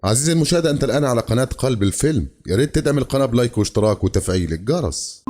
عزيزي المشاهد، أنت الآن على قناة قلب الفيلم. يا ريت تدعم القناة ب like واشتراك وتفعيل الجرس.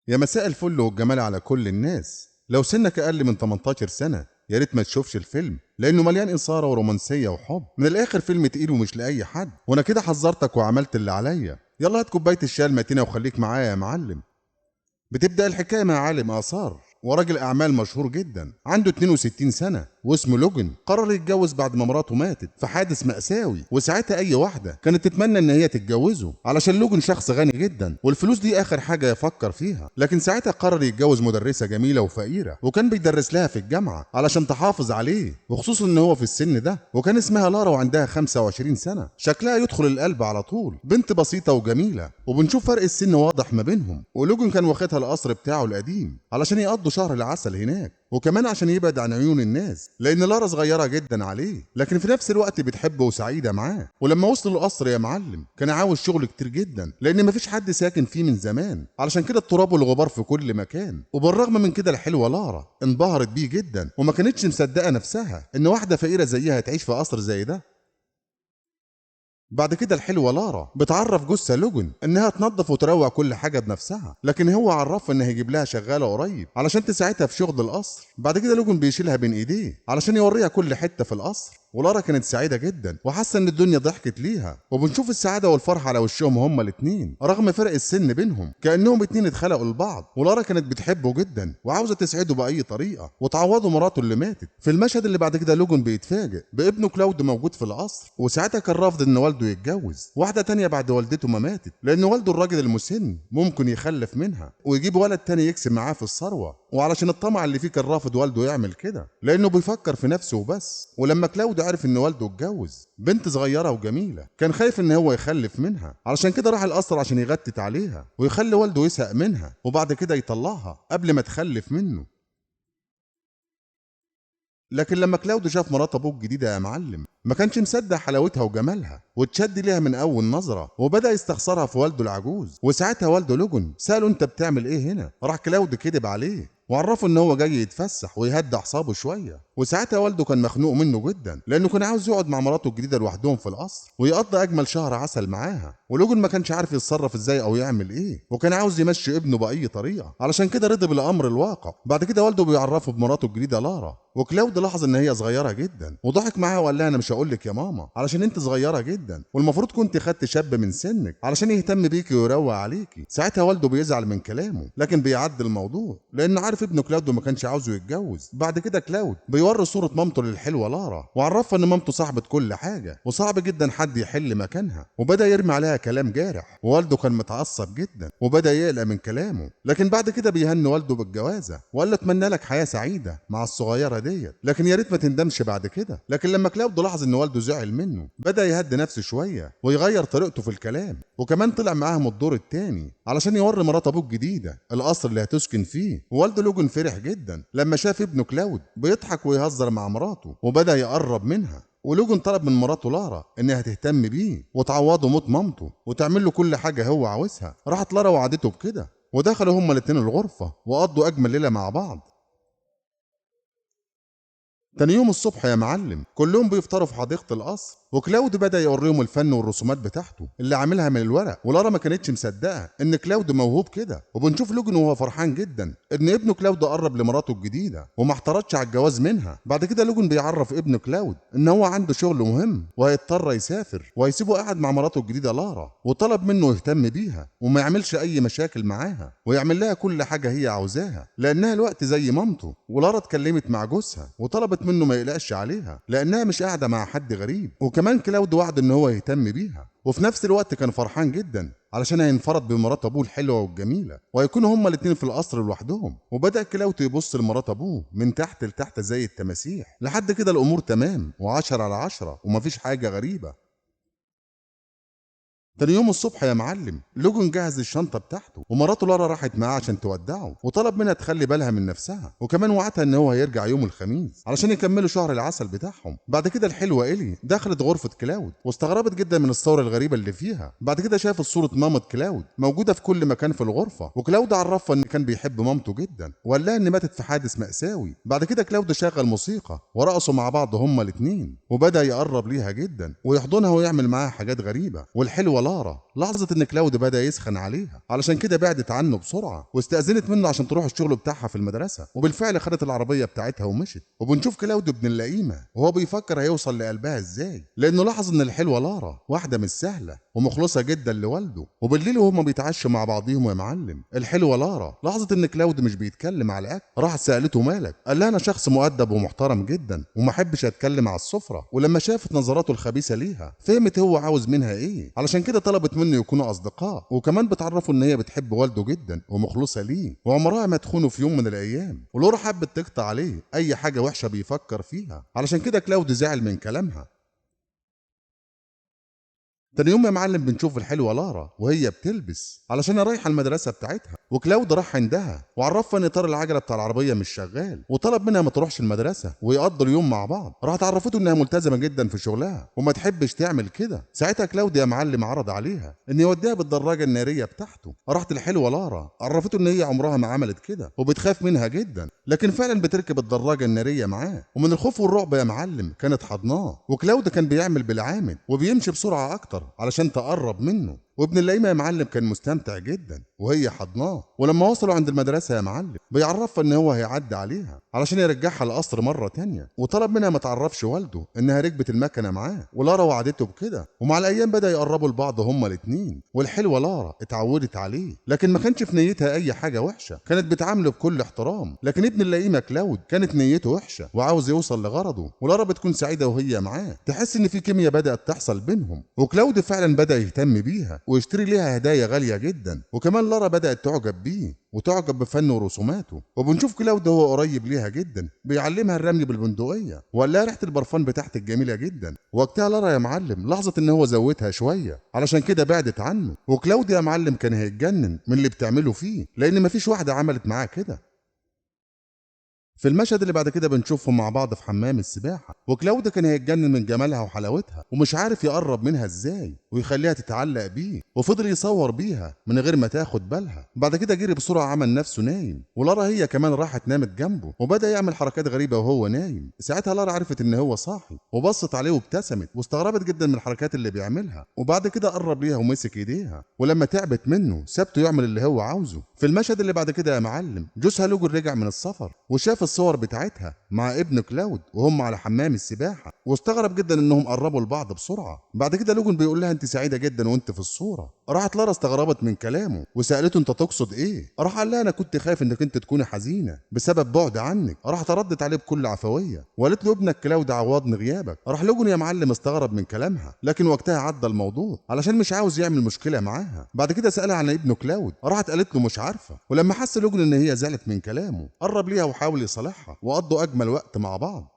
يا مساء الفل والجمال على كل الناس. لو سنك أقل من 18 سنة يا ريت ما تشوفش الفيلم، لأنه مليان إثارة ورومانسية وحب. من الآخر فيلم تقيل ومش لأي حد، وأنا كده حذرتك وعملت اللي عليا. يلا هات كوباية الشاي المتينة وخليك معايا يا معلم. بتبدأ الحكاية مع عالم آثار وراجل أعمال مشهور جدا عنده 62 سنة واسمه لوجن. قرر يتجوز بعد ما مراته ماتت في حادث مأساوي، وساعتها أي واحدة كانت تتمنى إن هي تتجوزه علشان لوجن شخص غني جدا والفلوس دي آخر حاجة يفكر فيها. لكن ساعتها قرر يتجوز مدرسة جميلة وفقيرة، وكان بيدرس لها في الجامعة علشان تحافظ عليه، وخصوصا إن هو في السن ده. وكان اسمها لارا وعندها 25 سنة، شكلها يدخل القلب على طول، بنت بسيطة وجميلة، وبنشوف فرق السن واضح ما بينهم. ولوجن كان واخدها القصر بتاعه القديم علشان يقضوا شهر العسل هناك، وكمان عشان يبعد عن عيون الناس لان لارا صغيرة جدا عليه، لكن في نفس الوقت بتحبه وسعيدة معاه. ولما وصلوا القصر يا معلم كان عاوز شغل كتير جدا لان مفيش حد ساكن فيه من زمان، علشان كده التراب والغبار في كل مكان. وبالرغم من كده الحلوة لارا انبهرت بيه جدا وما كانتش مصدقه نفسها ان واحدة فقيرة زيها تعيش في قصر زي ده. بعد كده الحلوة لارا بتعرف جثة لوجن انها تنظف وتروق كل حاجة بنفسها، لكن هو عرفها ان هيجيب لها شغالة قريب علشان تساعدها في شغل القصر. بعد كده لوجن بيشيلها بين ايديه علشان يوريها كل حتة في القصر، ولارا كانت سعيدة جدا وحاسة ان الدنيا ضحكت ليها. وبنشوف السعادة والفرحة على وشهم هما الاتنين رغم فرق السن بينهم، كأنهم اتنين اتخلقوا لبعض. ولارا كانت بتحبه جدا وعاوزة تسعده بأي طريقة وتعوضه مراته اللي ماتت. في المشهد اللي بعد كده لوجن بيتفاجئ بابنه كلاود موجود في القصر، وساعتها كان رافض ان والده يتجوز واحدة تانية بعد والدته ما ماتت، لأن والده الراجل المسن ممكن يخلف منها ويجيب ولد تاني يكسب معاه في الثروة، وعلشان الطمع اللي فيه كان رافض والده يعمل كده لأنه بيفكر في نفسه وبس. ولما كلاود عرف ان والده اتجوز بنت صغيرة وجميلة كان خايف ان هو يخلف منها، علشان كده راح القصر عشان يغتت عليها ويخلي والده يسهق منها وبعد كده يطلعها قبل ما تخلف منه. لكن لما كلاود شاف مرات ابوه الجديدة يا معلم ما كانش مصدق حلاوتها وجمالها، واتشد ليها من اول نظره وبدا يستخسرها في والده العجوز. وساعتها والده لوجن ساله انت بتعمل ايه هنا؟ راح كلاود كدب عليه وعرفه ان هو جاي يتفسح ويهدى اعصابه شوية. وساعتها والده كان مخنوق منه جدا لانه كان عاوز يقعد مع مراته الجديدة لوحدهم في القصر ويقضي اجمل شهر عسل معاها. ولوجن ما كانش عارف يتصرف ازاي او يعمل ايه، وكان عاوز يمشي ابنه باي طريقه، علشان كده رضي بالامر الواقع. بعد كده والده بيعرفه بمراته الجديدة لارا، وكلاود لاحظ ان هي صغيرة جدا وضحك معاها وقال لها انا مش هقول لك يا ماما علشان انت صغيرة جدا والمفروض كنت خدت شاب من سنك علشان يهتم بيكي ويروق عليكي. ساعتها والده بيزعل من كلامه لكن بيعدي الموضوع لانه عارف ابنه كلاود ما كانش عاوزه يتجوز. بعد كده كلاود بيوري صورة مامته للحلوة لارا وعرفها ان مامته صاحبة كل حاجة وصعب جدا حد يحل مكانها، وبدأ يرمي عليها كلام جارح. ووالده كان متعصب جدا وبدأ يقلق من كلامه، لكن بعد كده بيهني والده بالجوازة وقال له اتمنى لك حياة سعيدة مع الصغيرة ديت، لكن يا ريت ما تندمش بعد كده. لكن لما كلاود لاحظ ان والده زعل منه بدأ يهدي نفسه شوية ويغير طريقته في الكلام، وكمان طلع معاهم الدور التاني علشان يوري مرات ابوه الجديدة القصر اللي هتسكن فيه. ووالده لوجن فرح جدا لما شاف ابنه كلاود بيضحك ويهزر مع مراته وبدأ يقرب منها. ولوجن طلب من مراته لارا انها تهتم بيه وتعوضه موت مامته وتعمل له كل حاجة هو عاوزها. راحت لارا وعدته بكده، ودخلوا هما الاتنين الغرفة وقضوا اجمل ليلة مع بعض. تاني يوم الصبح يا معلم كلهم بيفطروا في حديقة القصر، وكلاود بدأ يوريهم الفن والرسومات بتاعته اللي عاملها من الورق. ولارا ما كانتش مصدقة ان كلاود موهوب كده. وبنشوف لوجن وهو فرحان جدا ان ابنه كلاود قرب لمراته الجديدة وما اعترضش على الجواز منها. بعد كده لوجن بيعرف ابنه كلاود ان هو عنده شغل مهم وهيضطر يسافر وهيسيبه قاعد مع مراته الجديدة لارا، وطلب منه يهتم بيها وما يعملش اي مشاكل معاها ويعمل لها كل حاجة هي عاوزاها لانها الوقت زي مامته. ولارا اتكلمت مع جوزها وطلبت منه ما يقلقش عليها لانها مش قاعدة مع حد غريب، وكمان كلاود وعد ان هو يهتم بيها. وفي نفس الوقت كان فرحان جدا علشان هينفرد بمرات ابوه الحلوة والجميلة وهيكونوا هما الاتنين في القصر لوحدهم. وبدا كلاود يبص لمرات ابوه من تحت لتحت زي التماسيح. لحد كده الامور تمام و10 على 10 ومفيش حاجة غريبة. تاني يوم الصبح يا معلم لوجن جهز الشنطة بتاعته، ومراته لارا راحت معاه عشان تودعه، وطلب منها تخلي بالها من نفسها، وكمان وعدها ان هو هيرجع يوم الخميس علشان يكملوا شهر العسل بتاعهم. بعد كده الحلوة إلي دخلت غرفة كلاود واستغربت جدا من الصور الغريبة اللي فيها. بعد كده شافت صوره مامة كلاود موجودة في كل مكان في الغرفة، وكلاود عرفها ان كان بيحب مامته جدا وقال لها ان ماتت في حادث مأساوي. بعد كده كلاود شغل موسيقى ورقصوا مع بعض هما الاثنين، وبدأ يقرب ليها جدا ويحضنها ويعمل معاها حاجات غريبة. والحلوه لارا لاحظت ان كلاود بدأ يسخن عليها، علشان كده بعدت عنه بسرعة واستأذنت منه عشان تروح الشغل بتاعها في المدرسة، وبالفعل خدت العربية بتاعتها ومشت. وبنشوف كلاود ابن اللئيمه وهو بيفكر هيوصل لقلبها ازاي، لانه لاحظ ان الحلوة لارا واحدة مش سهلة ومخلصه جدا لوالده. وبالليل وهما بيتعشوا مع بعضيهم يا معلم، الحلوة لارا لاحظت ان كلاود مش بيتكلم على الاكل، راحت سالته مالك؟ قال لها انا شخص مؤدب ومحترم جدا وما احبش اتكلم على السفرة. ولما شافت نظراته الخبيثة ليها فهمت هو عاوز منها ايه، علشان كده طلبت منه يكونوا اصدقاء، وكمان بتعرفوا ان هي بتحب والده جدا ومخلصه ليه وعمرها ما تخونه في يوم من الايام. ولورا حبت تقطع عليه اي حاجة وحشة بيفكر فيها، علشان كده كلاود زعل من كلامها. تاني يوم يا معلم بنشوف الحلوة لارا وهي بتلبس علشان رايحة المدرسة بتاعتها، وكلاود راح عندها وعرفها ان اطار العجلة بتاع العربية مش شغال، وطلب منها ما تروحش المدرسة ويقضوا اليوم مع بعض. راحت عرفته انها ملتزمة جدا في شغلها وما تحبش تعمل كده. ساعتها كلاود يا معلم عرض عليها ان يوديها بالدراجه النارية بتاعته. راحت الحلوة لارا عرفته ان هي عمرها ما عملت كده وبتخاف منها جدا، لكن فعلا بتركب الدراجة النارية معاه، ومن الخوف والرعب يا معلم كانت حضناه. وكلاود كان بيعمل بالعامل وبيمشي بسرعة اكتر علشان تقرب منه، وابن اللئيمه يا معلم كان مستمتع جدا وهي حضناه. ولما وصلوا عند المدرسة يا معلم بيعرفها ان هو هيعدي عليها علشان يرجعها القصر مرة تانية، وطلب منها ما تعرفش والده انها ركبت المكنه معاه، ولارا وعدته بكده. ومع الايام بدا يقربوا لبعض هما الاثنين، والحلوه لارا اتعودت عليه، لكن ما كانش في نيتها اي حاجة وحشة، كانت بتعامله بكل احترام. لكن ابن اللئيمه كلاود كانت نيته وحشة وعاوز يوصل لغرضه، ولارا بتكون سعيدة وهي معاه، تحس ان في كيمياء بدات تحصل بينهم. وكلاود فعلا بدا يهتم بيها ويشتري ليها هدايا غالية جدا، وكمان لارا بدأت تعجب بيه وتعجب بفنه ورسوماته. وبنشوف كلاود هو قريب ليها جدا بيعلمها الرمي بالبندقية، وقال لها ريحة البرفان بتاعتك جميلة جدا. وقتها لارا يا معلم لاحظت ان هو زودها شوية، علشان كده بعدت عنه. وكلاود يا معلم كان هيتجنن من اللي بتعمله فيه، لان مفيش واحدة عملت معاه كده. في المشهد اللي بعد كده بنشوفهم مع بعض في حمام السباحة، وكلاود كان هيتجنن من جمالها وحلاوتها ومش عارف يقرب منها ازاي ويخليها تتعلق بيه، وفضل يصور بيها من غير ما تاخد بالها. بعد كده جري بسرعة عمل نفسه نايم، ولارا هي كمان راحت نامت جنبه، وبدأ يعمل حركات غريبة وهو نايم. ساعتها لارا عرفت ان هو صاحي وبصت عليه وابتسمت واستغربت جدا من الحركات اللي بيعملها. وبعد كده قرب ليها ومسك ايديها، ولما تعبت منه سابته يعمل اللي هو عاوزه. في المشهد اللي بعد كده يا معلم جوزها لوجن رجع من السفر وشاف الصور بتاعتها مع ابن كلاود وهم على حمام السباحة، واستغرب جدا انهم قربوا لبعض بسرعة. بعد كده لوجن بيقول لها انت سعيدة جدا وانت في الصورة. راحت لارا استغربت من كلامه وسألته انت تقصد ايه؟ راح قال لها انا كنت خايف انك انت تكوني حزينة بسبب بعد عنك. راحت ردت عليه بكل عفوية وقالت له ابنك كلاود عوضني غيابك. راح لوجن يا معلم استغرب من كلامها، لكن وقتها عدى الموضوع علشان مش عاوز يعمل مشكلة معاها. بعد كده سألها عن ابنه كلاود، راحت قالت له مش عارفة. ولما حس لوجن ان هي زعلت من كلامه قرب ليها وحاول يصالحها، وقضوا اجمل وقت مع بعض.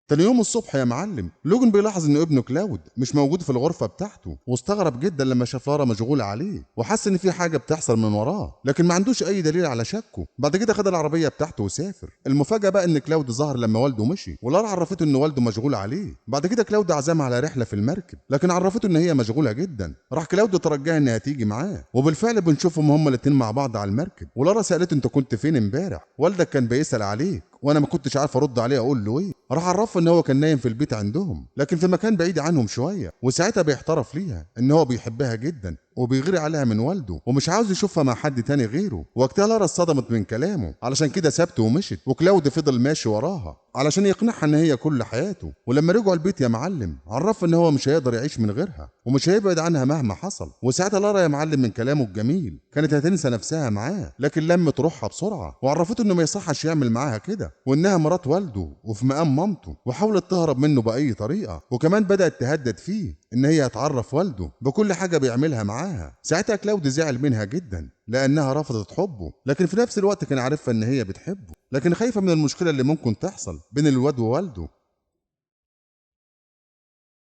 تاني يوم الصبح يا معلم لوجن بيلاحظ ان ابنه كلاود مش موجود في الغرفة بتاعته، واستغرب جدا لما شاف لارا مشغولة عليه وحس ان في حاجة بتحصل من وراه، لكن ما عندوش اي دليل على شكه. بعد كده خد العربية بتاعته وسافر. المفاجاة بقى ان كلاود ظهر لما والده مشي، ولارا عرفته ان والده مشغول عليه. بعد كده كلاود عزمها على رحله في المركب، لكن عرفته ان هي مشغولة جدا. راح كلاود ترجاها انها تيجي معاه، وبالفعل بنشوفهم هما الاثنين مع بعض على المركب. ولارا سالته انت كنت فين امبارح؟ والدك كان بيسال عليك وانا ما كنتش عارف ارد عليه اقول له ايه. راح عرفه ان هو كان نايم في البيت عندهم، لكن في مكان بعيد عنهم شوية. وساعتها بيعترف ليها ان هو بيحبها جدا وبيغير عليها من والده ومش عاوز يشوفها مع حد تاني غيره. وقتها لارا اتصدمت من كلامه، علشان كده سابته ومشت، وكلاود فضل ماشي وراها علشان يقنعها ان هي كل حياته. ولما رجعوا البيت يا معلم عرفه ان هو مش هيقدر يعيش من غيرها ومش هيبعد عنها مهما حصل. وساعتها لارا يا معلم من كلامه الجميل كانت هتنسى نفسها معاه، لكن لمت روحها بسرعة وعرفته انه ما يصحش يعمل معاها كده، وانها مرات والده وفي مقام مامته، وحاولت تهرب منه باي طريقه. وكمان بدات تهدد فيه ان هي هتعرف والده بكل حاجة بيعملها معاها. ساعتها كلاود زعل منها جدا لانها رفضت حبه، لكن في نفس الوقت كان عارفها ان هي بتحبه، لكن خايفة من المشكلة اللي ممكن تحصل بين الواد ووالده.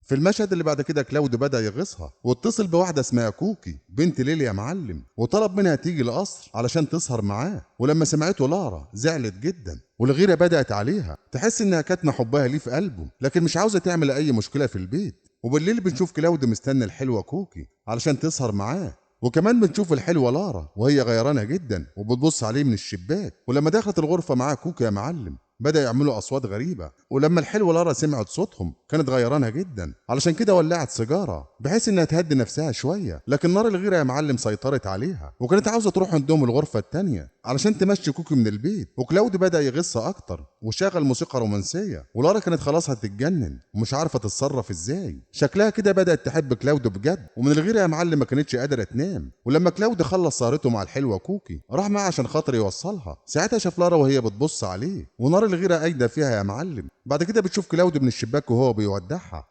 في المشهد اللي بعد كده كلاوديو بدأ يغيظها واتصل بواحدة اسمها كوكي بنت ليل يا معلم، وطلب منها تيجي القصر علشان تسهر معاه. ولما سمعته لارا زعلت جدا والغيرة بدأت عليها، تحس انها كاتمة حبها ليه في قلبه، لكن مش عاوزة تعمل اي مشكلة في البيت. وبالليل بنشوف كلاوديو مستني الحلوة كوكي علشان تسهر معاه، وكمان بنشوف الحلوة لارا وهي غيرانة جدا وبتبص عليه من الشباك. ولما دخلت الغرفة معاه كوكي يا معلم بدأ يعملوا أصوات غريبة، ولما الحلوة لارا سمعت صوتهم كانت غيرانة جدا، علشان كده ولعت سيجارة بحيث إنها تهدي نفسها شوية. لكن نار الغيرة يا معلم سيطرت عليها، وكانت عاوزة تروح عندهم الغرفة التانية علشان تمشي كوكي من البيت. وكلاودي بدأ يغص أكتر وشغل موسيقى رومانسية، ولارا كانت خلاص هتتجنن ومش عارفة تتصرف إزاي. شكلها كده بدأت تحب كلاودي بجد، ومن الغيرة يا معلم ما كانتش قادرة تنام. ولما كلاودي خلص سهرته مع الحلوة كوكي راح معاه عشان خاطر يوصلها. ساعتها شاف لارا وهي بتبص عليه ونار الغيرة قايدة فيها يا معلم. بعد كده بتشوف كلاودي من الشباك وهو بيودعها.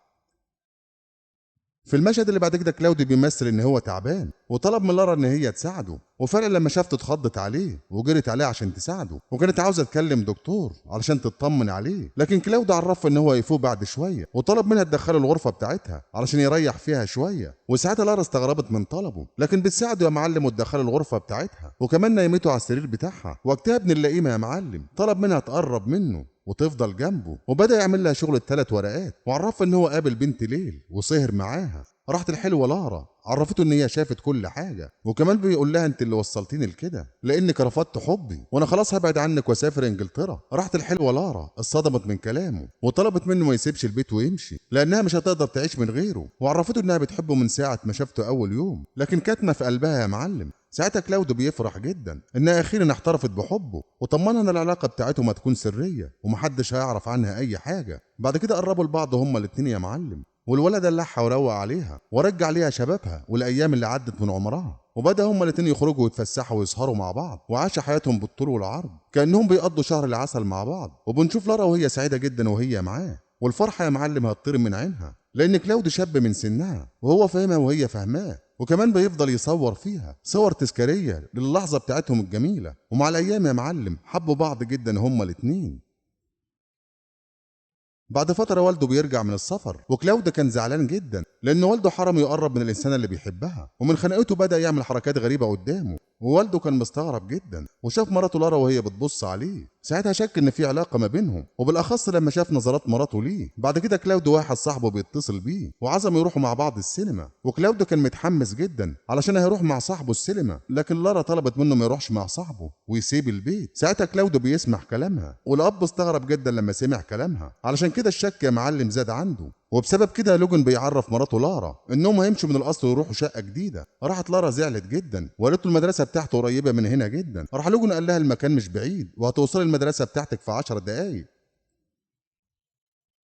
في المشهد اللي بعد كده كلاودي بيمثل ان هو تعبان وطلب من لارا ان هي تساعده، وفعلا لما شافته اتخضت عليه وجرت عليه عشان تساعده، وكانت عاوزه تكلم دكتور علشان تطمن عليه. لكن كلاودي عرفه ان هو يفوق بعد شوية، وطلب منها تدخله الغرفة بتاعتها علشان يريح فيها شوية. وساعتها لارا استغربت من طلبه، لكن بتساعده يا معلم وتدخله الغرفة بتاعتها، وكمان نايمته على السرير بتاعها. وقتها ابن اللئيمه يا معلم طلب منها تقرب منه وتفضل جنبه، وبدأ يعمل لها شغل الثلاث ورقات، وعرفها ان هو قابل بنت ليل وسهر معاها. راحت الحلوة لارا عرفته ان هي شافت كل حاجة، وكمان بيقول لها انت اللي وصلتيني لكده لانك رفضت حبي، وانا خلاص هبعد عنك واسافر انجلترا. راحت الحلوة لارا اتصدمت من كلامه وطلبت منه ما يسيبش البيت ويمشي لانها مش هتقدر تعيش من غيره، وعرفته انها بتحبه من ساعة ما شافته اول يوم، لكن كاتمه في قلبها يا معلم. ساعتها كلاوديو بيفرح جدا انها اخيرا احترفت بحبه، وطمنها ان العلاقة بتاعتهم هتكون سرية ومحدش هيعرف عنها اي حاجة. بعد كده قربوا لبعض هما الاتنين يا معلم، والولد دلعها وروق عليها ورجع ليها شبابها والايام اللي عدت من عمرها، وبدا هما الاتنين يخرجوا ويتفسحوا ويسهروا مع بعض، وعاشوا حياتهم بالطول والعرض كانهم بيقضوا شهر العسل مع بعض. وبنشوف لارا وهي سعيدة جدا وهي معاه، والفرحه يا معلم هتطير من عينها لان كلاوديو شاب من سنها وهو فاهمها وهي فاهماه، وكمان بيفضل يصور فيها صور تذكارية للحظة بتاعتهم الجميلة. ومع الايام يا معلم حبوا بعض جدا هما الاتنين. بعد فترة والده بيرجع من السفر، وكلاوديو كان زعلان جدا لأن والده حرمه يقرب من الإنسانة اللي بيحبها، ومن خناقته بدأ يعمل حركات غريبة قدامه، ووالده كان مستغرب جدا وشاف مراته لارا وهي بتبص عليه. ساعتها شك إن في علاقة ما بينهم، وبالأخص لما شاف نظرات مراته ليه. بعد كده كلاوديو واحد صاحبه بيتصل بيه وعزم يروحوا مع بعض السينما، وكلاوديو كان متحمس جدا علشان هيروح مع صاحبه السينما، لكن لارا طلبت منه ما يروحش مع صاحبه ويسيب البيت. ساعتها كلاوديو بيسمع كلامها، والأب استغرب جدا لما سمع كلامها، علشان كده الشك يا معلم زاد عنده. وبسبب كده لوجن بيعرف مراته لارا انهم هيمشوا من القصر ويروحوا شقه جديدة. راحت لارا زعلت جدا وقالت له المدرسة بتاعته قريبه من هنا جدا. راح لوجن قال لها المكان مش بعيد وهتوصلي المدرسة بتاعتك في 10 دقايق.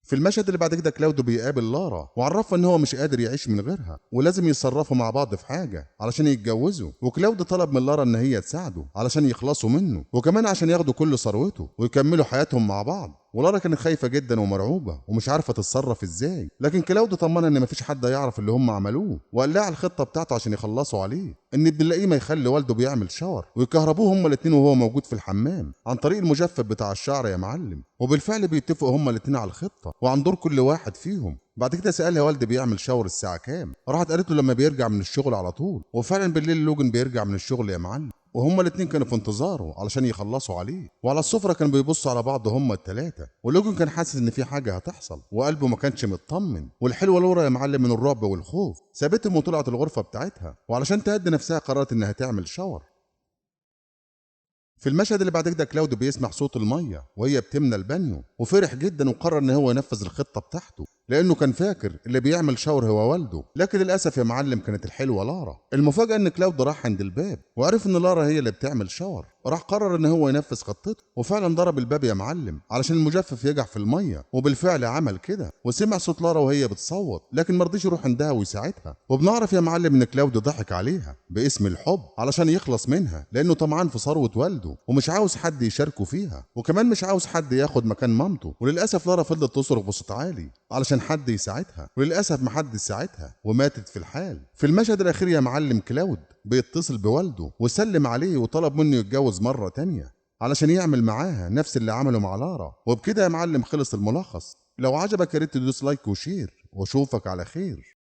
في المشهد اللي بعد كده كلاوديو بيقابل لارا وعرفها ان هو مش قادر يعيش من غيرها ولازم يتصرفوا مع بعض في حاجة علشان يتجوزوا. وكلاوديو طلب من لارا ان هي تساعده علشان يخلصوا منه، وكمان عشان ياخدوا كل ثروته ويكملوا حياتهم مع بعض. ولارا كانت خايفة جدا ومرعوبه ومش عارفه تتصرف ازاي، لكن كلاوديو طمنها ان مفيش حد يعرف اللي هم عملوه، وقال لها على الخطة بتاعته عشان يخلصوا عليه، ان ابن اللئيمه يخلي والده بيعمل shower ويكهربوه هما الاثنين وهو موجود في الحمام عن طريق المجفف بتاع الشعر يا معلم. وبالفعل بيتفقوا هما الاثنين على الخطة وعن دور كل واحد فيهم. بعد كده سألها والدي بيعمل shower الساعة كام؟ راحت قالت له لما بيرجع من الشغل على طول. وفعلا بالليل لوجن بيرجع من الشغل يا معلم، وهما الاتنين كانوا في انتظاره علشان يخلصوا عليه. وعلى السفرة كانوا بيبصوا على بعض هما التلاتة، ولوجن كان حاسس ان في حاجة هتحصل وقلبه ما كانش مطمن. والحلوة لورا يا معلم من الرعب والخوف سابتهم وطلعت الغرفة بتاعتها، وعلشان تهدي نفسها قررت انها تعمل shower. في المشهد اللي بعد كده كلاوديو بيسمع صوت المية وهي بتملى البانيو، وفرح جدا وقرر ان هو ينفذ الخطة بتاعته لانه كان فاكر اللي بيعمل shower هو والده، لكن للاسف يا معلم كانت الحلوة لارا. المفاجاة ان كلاوديو راح عند الباب وعرف ان لارا هي اللي بتعمل shower، راح قرر ان هو ينفذ خطته، وفعلا ضرب الباب يا معلم علشان المجفف يقع في المية، وبالفعل عمل كده وسمع صوت لارا وهي بتصوت، لكن ما رضيش يروح عندها ويساعدها. وبنعرف يا معلم ان كلاوديو ضحك عليها باسم الحب علشان يخلص منها، لانه طمعان في ثروة والده ومش عاوز حد يشاركه فيها، وكمان مش عاوز حد ياخد مكان مامته. وللاسف لارا فضلت تصرخ بصوت عالي علشان حد يساعدها، وللاسف محدش ساعدها وماتت في الحال. في المشهد الاخير يا معلم كلاود بيتصل بوالده وسلم عليه وطلب منه يتجوز مرة تانية علشان يعمل معاها نفس اللي عمله مع لارا. وبكده يا معلم خلص الملخص. لو عجبك يا ريت تدوس like و share واشوفك على خير.